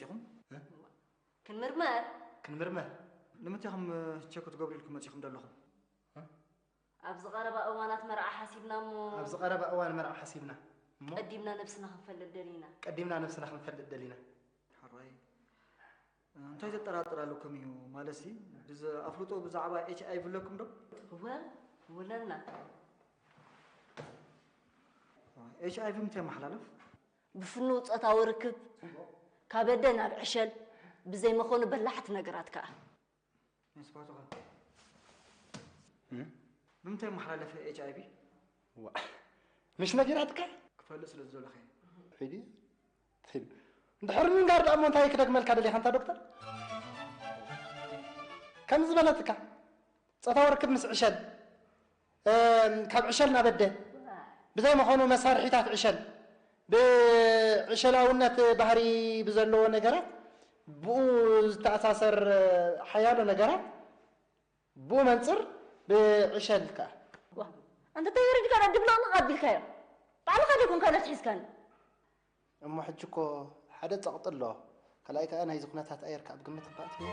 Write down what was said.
ኢኹም? ክንምርመር ክንምርመር ንምንታይ ኢኹም ቸክ ክትገብሩ ኢልኩም መፂኹም ዘለኹም? ኣብዚ ቀረባ እዋናት መርዓ ሓሲብና እሞ ኣብዚ ቀረባ እዋን መርዓ ሓሲብና እሞ ቀዲምና ነብስና ክንፈልጥ ደሊና። ቀዲምና ነብስና ክንፈልጥ ደሊና። ሕራይ እንታይ ዘጠራጥር ኣለኩም እዩ ማለትሲ ብዚ ኣፍልጦ ብዛዕባ ኤች ኣይቪ ኣለኩም ዶ? እወ እወለና። ኤች ኣይቪ ምንታይ የመሓላልፍ? ብፍኑው ጾታዊ ርክብ ካብ ኣደ ናብ ዕሸል ብዘይ መኾኑ በላሕቲ ነገራት ከኣ ንስባትኹም ብምንታይ መሓላለፈ ኤች ኣይቪ? ምሽ ነጊራትካ? ክፈልጥ ስለ ዝደለኹ እየ። ሒዲ እንድሕር ምንጋር ደኣ እሞ እንታይ ክደግመልካ ደሊኻ እንታ ዶክተር? ከምዚ ዝበለትካ ጾታዊ ርክብ ምስ ዕሸል እም፣ ካብ ዕሸል ናብ ኣደ ብዘይ መኾኑ መሳርሒታት ዕሸል ብዕሸላውነት ባህሪ ብዘለዎ ነገራት ብኡ ዝተኣሳሰር ሓያሎ ነገራት ብኡ መንፅር ብዕሸል ከኣ ዋ፣ ኣንተ ተይወሪድካ ዶ ድብልቕልቕ ኣቢልካዮ? ባዕልኻ ዶ ይኮንካ ነቲ ሒዝካኒ? እሞ ሕጂ እኮ ሓደ ፀቕጢ ኣሎ ካልኣይ ከኣ ናይዚ ኩነታት ኣየር ከኣ ብግምት እባ ኣትልዎ